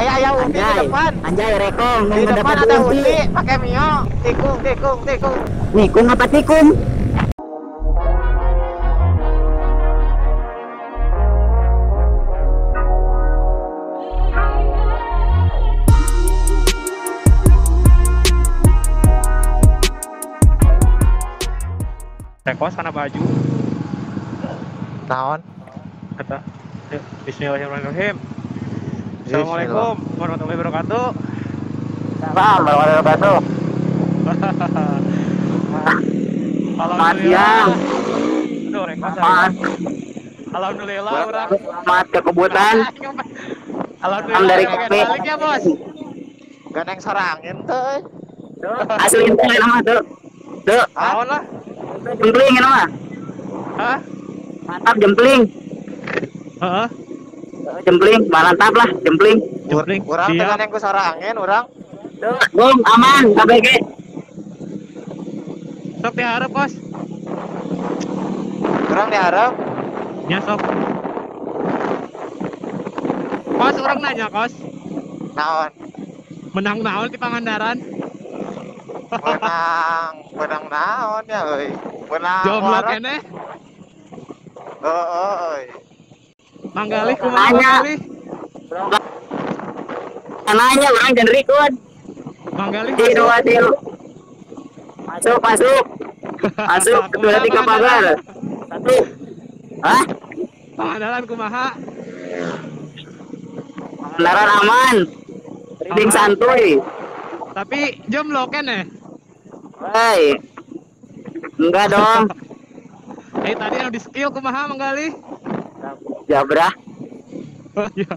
Aya Uti di depan. Anjay rekong. Di depan ada Uti pakai Mio. Tikung tikung tikung. Nikung apa tikung? Rekos karena baju. Naon? Kata Bismillahirrahmanirrahim. Assalamualaikum warahmatullahi wabarakatuh. Salam warahmatullahi wabarakatuh. Alhamdulillah. Aduh, rekos. Alhamdulillah orang. Selamat ke kebutan. Alhamdulillah dari kopi. Balik ya, Bos. Ganeng sorangin tuh. Asli itu nama tuh. Tuh. Naon lah. Jempling ini mah. Hah? Mantap jempling. Heeh. Jempling, mantap lah jempling. Jempling. Urang dengan yang kusarangin urang. Bung, aman KBG. Sok diharap, Bos. Urang diharap. Ya, sok. Kos, urang nanya, Kos. Naon? Menang naon di Pangandaran? Menang naon ya, euy. Menang. Jomblo keneh. Heeh, euy. Manggalih kumaha Manggalih? Nanya orang jangan rikut. Manggalih dua tilu. Masuk, masuk. Masuk, kedua tiga pagar. Satu. Hah? Pangandaran kumaha? Pangandaran aman. Riding santuy. Tapi jomblo keneh. Hei. Enggak dong. Eh tadi yang di skill kumaha Manggalih? Jabrah. Oh, iya.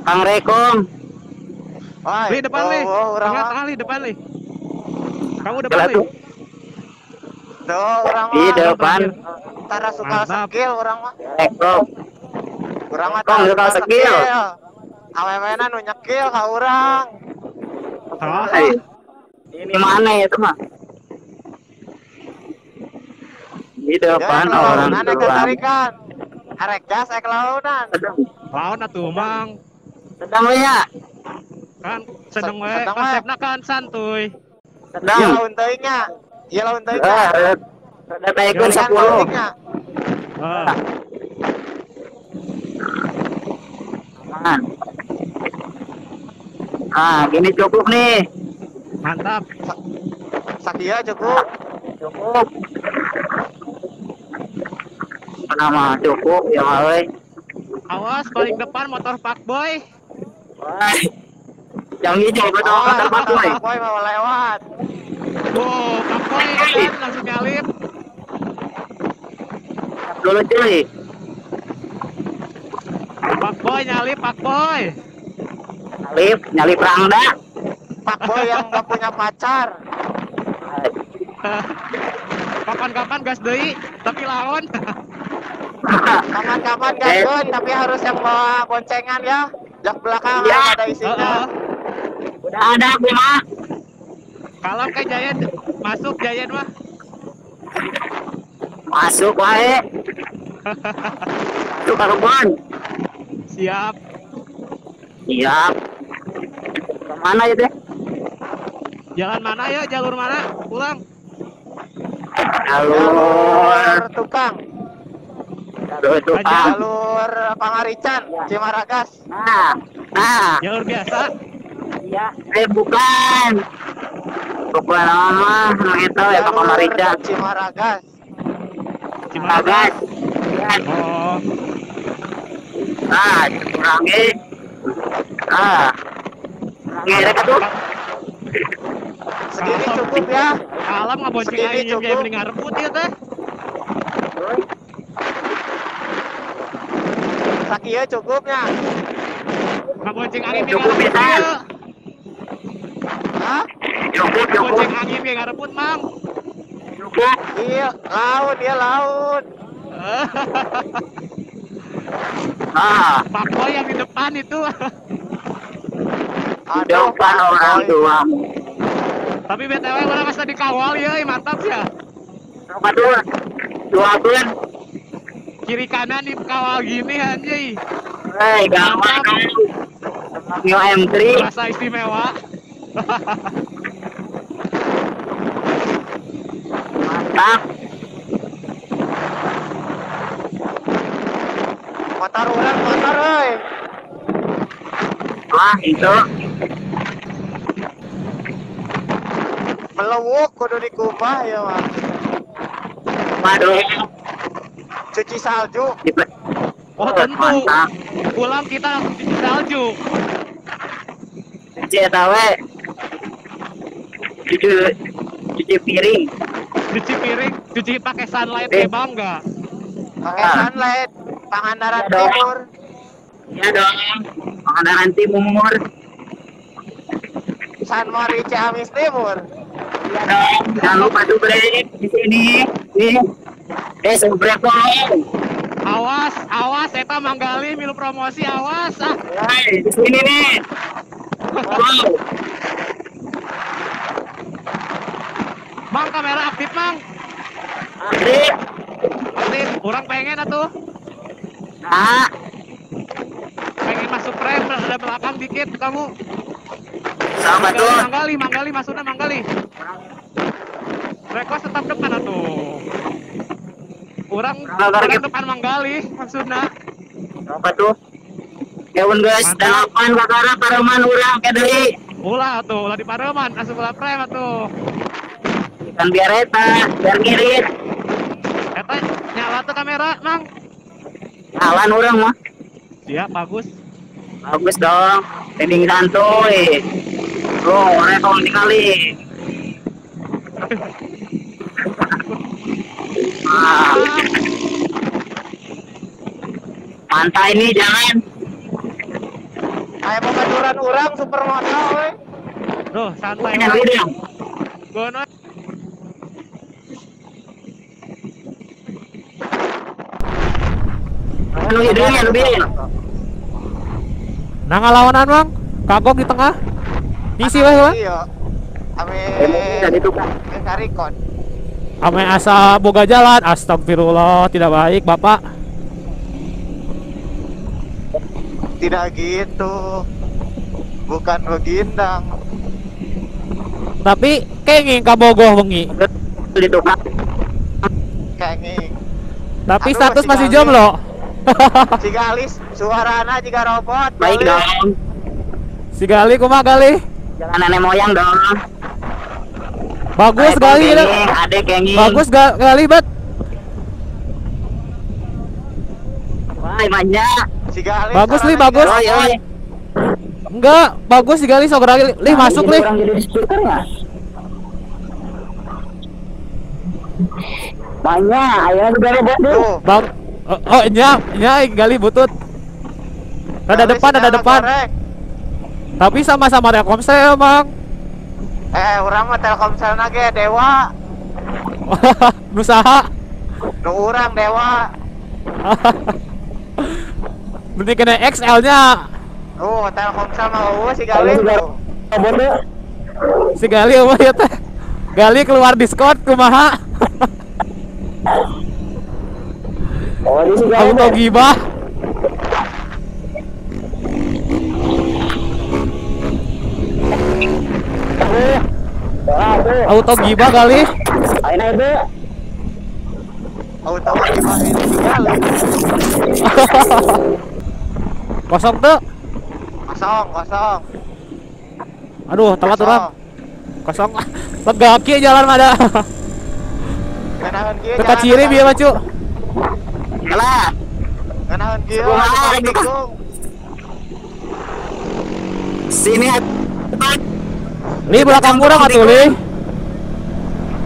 Kang Rekong. Li depan li. Tengah tengah li depan li. Kamu depan li. Tuh urang mah. Di depan. Tara suka skill urang mah. Rekong. Urang mah tara suka skill. Awewena nu nyekil ka urang. Oh. Ini mana ya itu mah? Di depan ya, orang tua. Arek gas ek launan. Laun atuh mang. Sedang we nya. Kan sedang we, konsepna kan santuy. Sedang. Ieu laun teuing nya. Ieu laun teuing nya. Rada taekun 10. Heeh. Aman. Ah, gini cukup nih. Mantap. Sakia cukup. Cukup. Nama cukup ya woi. Awas balik depan motor Pak Boy. Yang hijau betul motor Pak Boy. Pak Boy mau lewat. Wow, Pak Boy kan langsung nyalip. Dulu cuy. Pak Boy nyalip Pak Boy. Nyalip, nyalip Rangda. Pak Boy yang nggak punya pacar. Kapan-kapan gas deui tapi lawan. Kapan-kapan gas tapi harus yang bawa boncengan ya. Jak belakang ya. Ada isinya. Udah ada aku mah. Kalau ke Jayan masuk Jayan mah. Masuk wae. Masuk karuban. Siap. Siap. Kemana ya teh? Jalan mana ya? Jalur mana? Pulang. Jalur tukang. Jalur tukang. Jalur Pangarican, Cimaragas. Nah, nah. Jalur biasa. Iya. Eh bukan. Bukan nama itu ya Pangarican. Cimaragas. Cimaragas. Oh. Ah, kurangi. Ah. Ngerek tuh. Segini cukup ya. Alam ngabonceng aing kayak mending ngarebut ieu teh. Sakieu cukupnya. Ngabonceng angin cukup pisan. Hah? Cukup cukup. Ngabonceng angin kayak ngarebut, Mang. Cukup. Iya, laut ya laut. Ah, Pak Boy yang di depan itu. Di depan orang tua. Tapi BTW orang asa dikawal ya, mantap ya. Apa tuh? Dua bulan. Kiri kanan dikawal gini anjay. Hei, gawat. Mio M3. Rasa istimewa. Mantap. Motor urang, motor euy. Wah, itu. Melewuk kudu dikubah ya, Mas. Waduh. Cuci salju. Oh, tentu. Mantap. Pulang kita langsung cuci salju. Cuci tawe. Cuci piring. Cuci piring, cuci pakai sunlight ya, Bang, enggak? Pakai sunlight, Pangandaran Timur. Iya dong. Pangandaran Timur. Sunmori Ciamis Timur. Iya dong. Jangan lupa subrek di sini. Nih. Subrek dong. Awas, awas, eta Manggali milu promosi, awas. Ah. Hai, di sini nih. Wow. Mang, kamera aktif, Mang. Aktif. Aktif, orang pengen atuh. Nah. Pengen masuk frame, ada belakang dikit kamu. Sama tuh. Manggali, Manggali, masuknya Manggali. Request tetap depan atuh. Orang depan Manggali maksudnya. Apa tuh? Keun guys, 8 bakara pareman urang ke deui. Ulah atuh, ulah di pareman, asup ulah frame atuh. Kan biar eta, biar ngirit. Eta nyala tuh kamera, Mang. Nyalan urang mah. Siap, bagus. Bagus dong. Tending santuy. Tuh, rekon dikali. Ah. Pantai ini jangan. Kayak pematuran orang supermoto, we. Duh, santai. Gono. Nah, ngalawanan, Bang. Kagok di tengah. Ngisi weh, Bang. Iya. Ame karikon. Ame asa boga jalan. Astagfirullah, tidak baik, Bapak. Tidak gitu. Bukan begindang. Tapi kenging kabogoh wengi. Kenging. Tapi status masih jomblo. Si Galis, suarana jika robot. Baik dong. Si Gali kumaha Gali? Jangan nenek moyang dong. Bagus Gali. Adek kenging. Bagus Gali bet. Wah, banyak. Si Gali. Bagus li, bagus. Enggak, bagus si Gali sok li masuk li. Banyak, ayo juga robot tuh. Bang, oh nya, nya Gali butut. Ada depan, ada depan. Tapi sama-sama Telkomsel, Bang. Orang mah Telkomsel nage Dewa. Nusaha. Nu urang Dewa. Mending kena XL-nya. Oh, Telkomsel mah eueuh si Gali. Si Gali eueuh ya teh. Gali keluar Discord kumaha? Oh, ini si Gali. Auto gibah. Auto gibah kali. Auto gibah ini si Gali. Kosong tuh. Kosong, kosong. Aduh, telat orang. Kosong. Tegaki jalan ada. Teka ciri biar macu. Yalah. Kenaon kieu? Sini. Li belakang urang atuh, Li.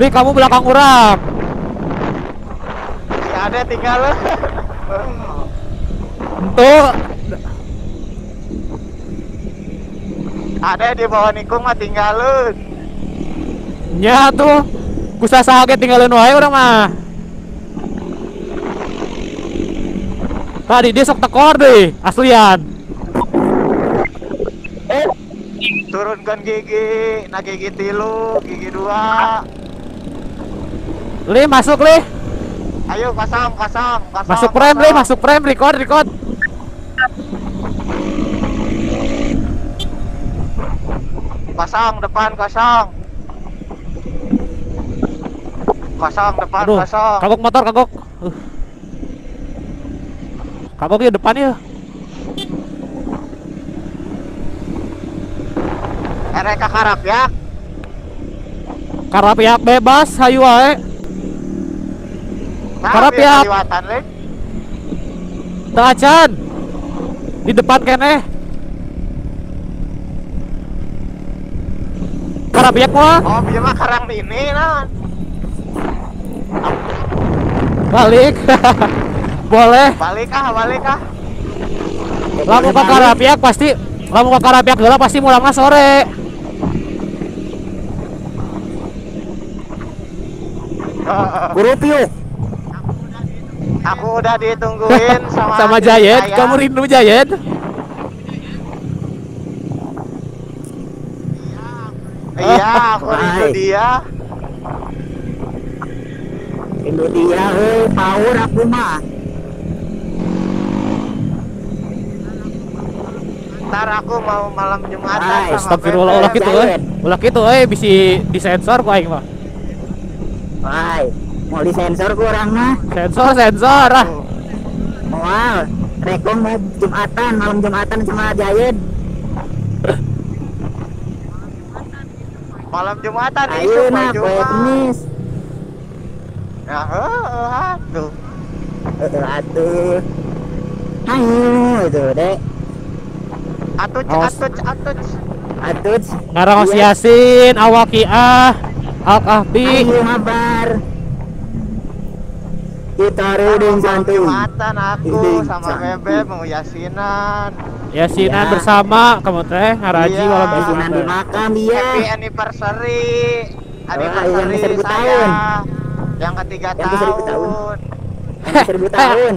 Li kamu belakang urang. Si Ade tinggal. Tuh. Ade di bawah nikung mah tinggalun. Nya tuh. Kusaha ge tinggalin wae urang mah. Tadi dia sok tekor deh, aslian. Turunkan gigi, nah gigi 3, gigi 2. Li masuk Li. Ayo kosong, kosong, kosong. Masuk frame Li, masuk frame, record, record. Kosong depan kosong. Kosong depan. Aduh, kosong. Kagok motor kagok. Kagok ya depan ya. Erek ka Karapyak. Karapyak bebas hayu wae. Karapyak. Teu acan. Di depan keneh. Karapyak mah. Oh, bieu mah karang ini naon. Balik. Boleh. Balik ah, balik ah. Lamun ka Karapyak pasti, lamun ka Karapyak heula pasti mulangna sore. Kurupiuk. Aku udah ditungguin sama sama Jayet. Kamu rindu Jayet? Iya, aku rindu dia. Rindu dia, hei, power aku mah. Ntar aku mau malam Jumatan sama astagfirullah, ulah kitu euy. Ulah kitu euy, bisi disensor ku aing mah. Wai, mau disensor ku urang mah. Sensor, sensor ah. Moal, rekom mau Jumatan, malam Jumatan sama Jayed. Malam Jumatan ayo nah, poe Kamis. Ya, heeh, atuh. Heeh, atuh. Ayo itu, Dek. Atuh, atuh, atuh. Atuh. Ngarang Yasin, Awaqiah, Al-Kahfi. Ayo mabar. Kita ruding santuy. Jumatan aku sama Bebe mau yasinan. Yasinan ya. Bersama kamu teh ngaraji iya. Malam yasinan di makam iya. Happy anniversary. Anniversary yang saya. Tahun. Yang ketiga yang tahun. Yang 1000 tahun.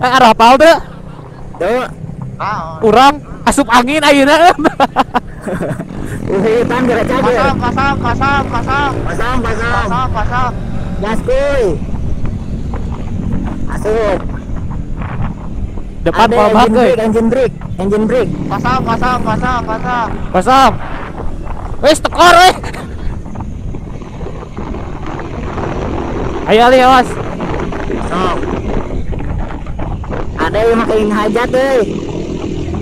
Arapal teh. Tuh. Urang asup angin ayeuna. Uhutan geura cager. Kosong, kosong, kosong, kosong. Kosong, kosong. Kosong, kosong. Gas kuy. Asup. Depan kolbak euy. Engine brake, engine brake. Kosong, kosong, kosong, kosong. Kosong. Wis tekor euy. Ayo Ali awas. Sok. Ada yang make hajat euy.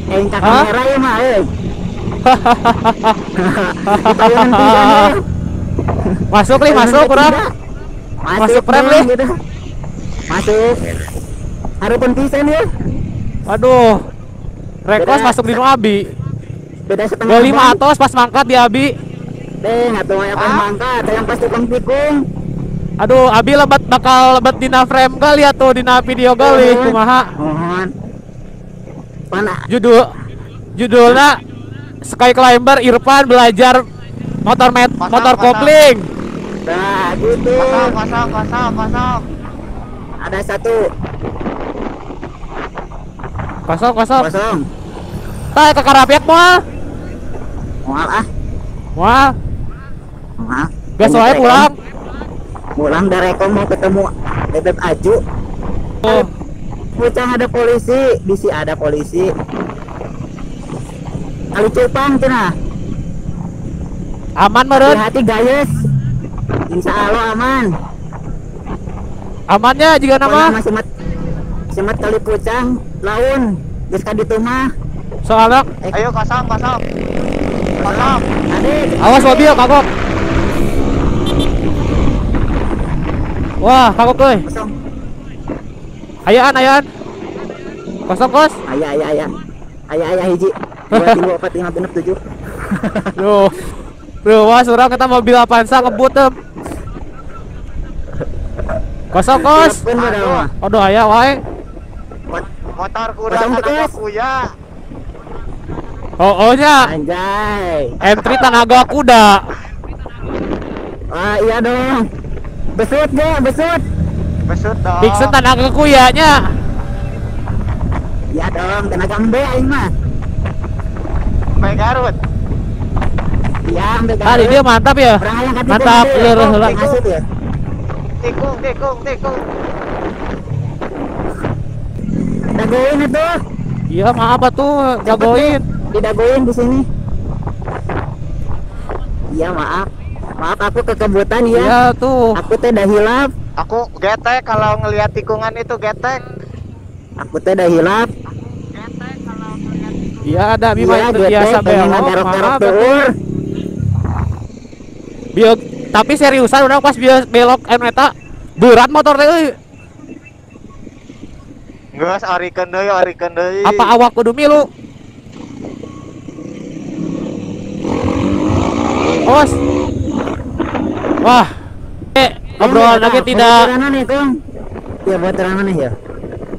Aing ka kamera ieu mah euy. Masuk li, masuk urang. Masuk frame li. Gitu. Masuk. Hareupeun pisan ya. Aduh. Rekos masuk di nu abi. Beda setengah. 5 atos pas mangkat di abi. Deh, atuh aya pas mangkat, yang pas tukang tikung. Aduh, abi lebat bakal lebat dina frame kali atuh dina video kali kumaha. Mohon. Mana? Judulnya Sky Climber Irfan belajar motor kosong, motor kopling. Nah, gitu. Kosong, kosong, kosong, kosong. Ada satu. Kosong, kosong. Kosong. Tah ke Karapyak moal. Moal ah. Moal. Moal. Gas wae pulang. Pulang dari Rekom mau ketemu Bebek Aju. Oh. Pucang ada polisi, di sini ada polisi. Kali Cupang cenah. Aman meureun. Hati guys. Insya Allah aman. Amannya juga nama. Semet, semet Kali Pucang, laun, geus ka ditu mah. Soalnya ayo kosong, kosong. Kosong. Adik. Awas mobil kagok. Wah, kagok euy. Kosong. Ayaan, ayaan. Kosong, kos. Aya, aya, aya. Aya, aya hiji. 2 3 4 5 6 7. Duh. Duh, wah surang kita mobil Avanza ngebut tem. Kosong, kos. Aduh, aya wae. Motor kuda tenaga kuya. Oh, oh nya. Anjay. M3 tenaga kuda. Ah, iya dong. Besut ge, besut. Besut dong. Bixen tenaga kuyanya. Iya dong, tenaga embe aing mah. Embe Garut. Iya, embe Garut. Tadi dia mantap ya. Mantap, lur heula. Tikung, tikung, tikung. Dagoin itu. Iya, maaf atuh, jagoin. Didagoin di sini. Iya, maaf. Maaf aku kekebutan ya. Iya tuh. Aku teh dah hilap. Aku getek kalau ngelihat tikungan itu getek. Aku teh dah hilap. Iya, ada Bima itu biasa belok. Maaf. Bio, tapi seriusan udah pas belok eta berat motor teh euy. Geus arikeun deui, arikeun deui. Apa awak kudu milu? Awas. Wah. Obrolan lagi tidak. Ya bocoran mana ya?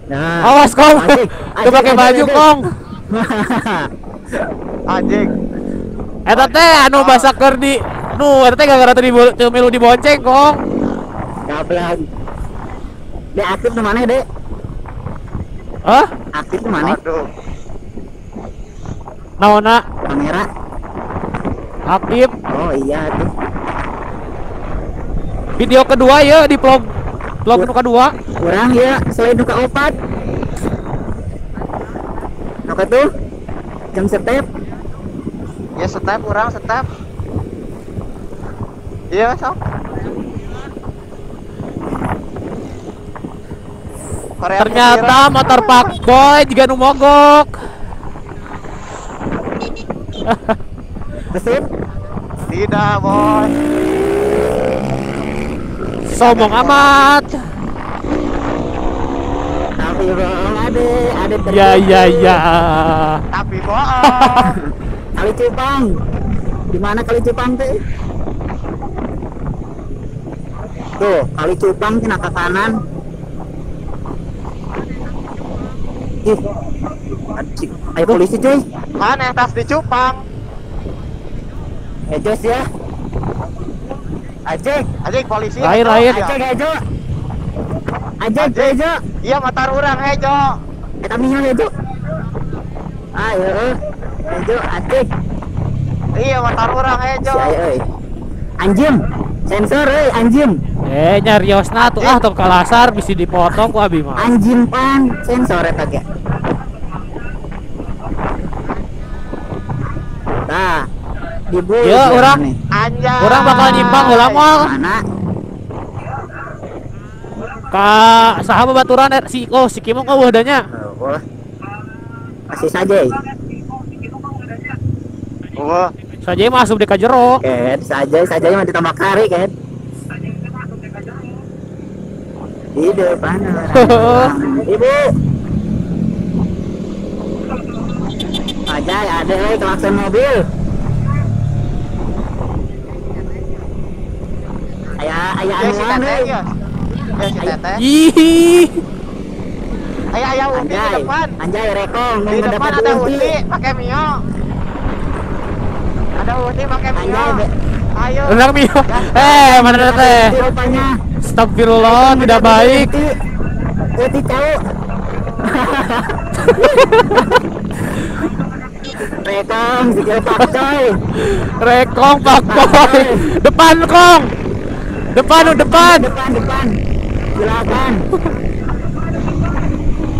Nah. Awas Kong. Tuh pakai baju Kong. Anjing. Eta teh anu basa keur di nu eta teh gara-gara tadi teu milu dibonceng Kong. Gablak. Dek aktif nu maneh, Dek? Hah? Aktif nu maneh? Aduh. Naonna? Kamera. Aktif. Oh iya tuh. Video kedua ya di vlog vlog nu kedua. Kurang ya selain nu kaopat. Nu tuh jam step. Ya step kurang step. Iya sok. Korea ternyata motor Pak Boy juga nu mogok. Mesin? Tidak, boy. Sombong amat. Tapi bohong ade, ade. Ya ya ya. Tapi bohong. Kali Cupang. Di mana Kali Cupang teh? Tuh, Kali Cupang kena ke kanan. Ih. Ayo polisi cuy. Mana tas di Cupang? Ejos ya. Ajek, ajek polisi. Lain lain. Ajek hejo. Ajek hejo. Iya motor urang hejo. Eta mio hejo. Ayo, hejo ajek. Iya motor urang hejo. Ayo euy. Anjing, sensor euy anjing. Nyariosna tuh ah tong kalasar bisa dipotong ku abi mah. Anjing pan sensor eta ge. Tah. Ya orang, orang bakal nyimpang heula moal. Mana? Ka saha babaturan si oh si Kimong eueuh da nya. Oh, masih saja. Eueuh. Saja masuk di ka jero. Ket, saja saja mah ditambah kari ket. Di depan. Ibu. Ajay ada euy klakson mobil. Ayah, ayah anuan euy. Ya si Teteh. Ih. Ayah, ayah Uti di depan. Anjay rekong, di depan ada Uti pakai Mio. Ada Uti pakai Mio. Ayo. Urang Mio. Mana Teteh? Astagfirullah, tidak baik. Uti tahu. Rekong, sikil pakcoy. Rekong pakcoy. Depan kong. Depan, depan. Depan, depan. Silakan.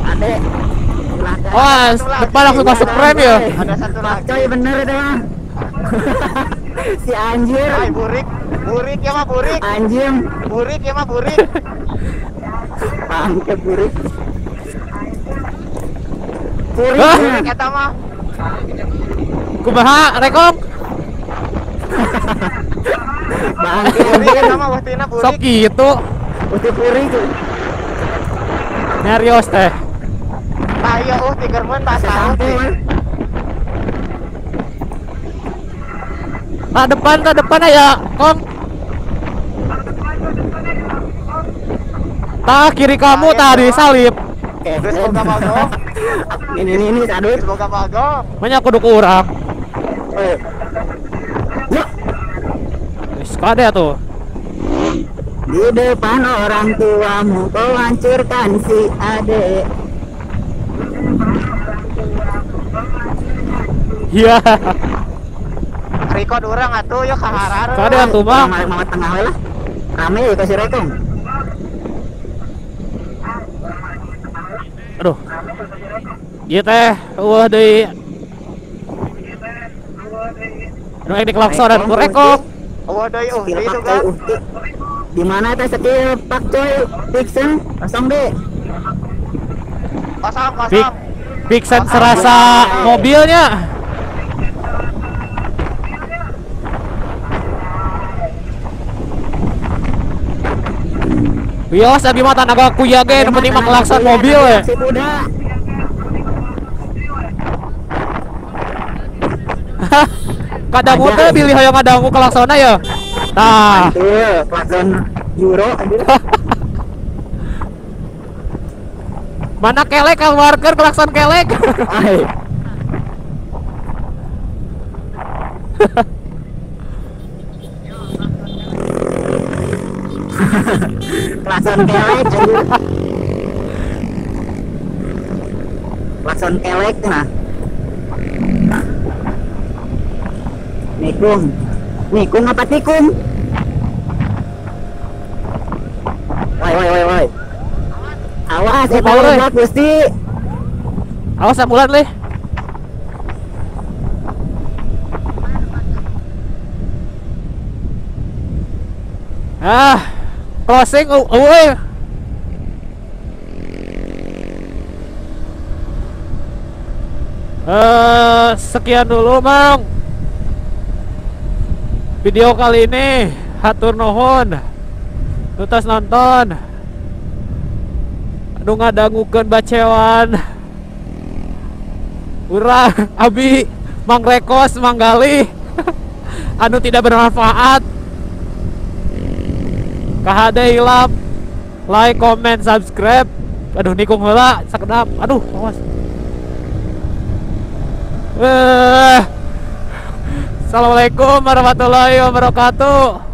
Ade. Silakan. Wah, depan langsung masuk frame ya. Ada satu lagi. Coy bener itu mah. Si anjir. Ay, burik. Burik ya mah burik. Anjing. Burik ya mah burik. Bangke burik. Burik burik eta mah. Kumaha rekong? Bangke burik eta mah waktina burik. Sok gitu. Uti puri tuh. Nyarios teh. Tah ieu uh tigermun tah saut. Tah depan aya, Kong. Tah kiri kamu tadi salib. Geus boga bagong. Ini sadut. Geus boga bagong. Banyak kudu ku urang. Wis kade atuh. Di depan orang tuamu kau hancurkan si ade. Iya. Record urang atuh yuk kaharar. Kade atuh Bang. Mama tengah we lah. Rame ya kasih rekong. Aduh. Ieu teh eueuh deui. Nu di klaksonan ku rekok. Oh, deui uhti itu kan. Di mana teh skill pak coy? Vixen kosong deh. Kosong, kosong. Vixen serasa mobilnya. Wios abi mah tanaga kuya ge nu penting mah klakson mobil ya. Kadangu teh bilih hoyong ngadangu klaksonna ya. Tah. Klakson Euro anjir. Mana kelek keluarkeun klakson kelek. Klakson kelek anjir. Klakson kelek nah. Nikung. Nikung apa tikung? Woi woi woi woi. Awas eta mah Gusti. Awas ambulan leh. Ah, closing euy. Sekian dulu, Mang. Video kali ini, hatur nuhun. Tuntas nonton. Aduh ngadangukeun bacewan. Urang abi Mang Rekos, Mang Galih. Anu tidak bermanfaat. Kahade hilap. Like, comment, subscribe. Aduh nikung heula sakedap. Aduh, awas. Assalamualaikum warahmatullahi wabarakatuh.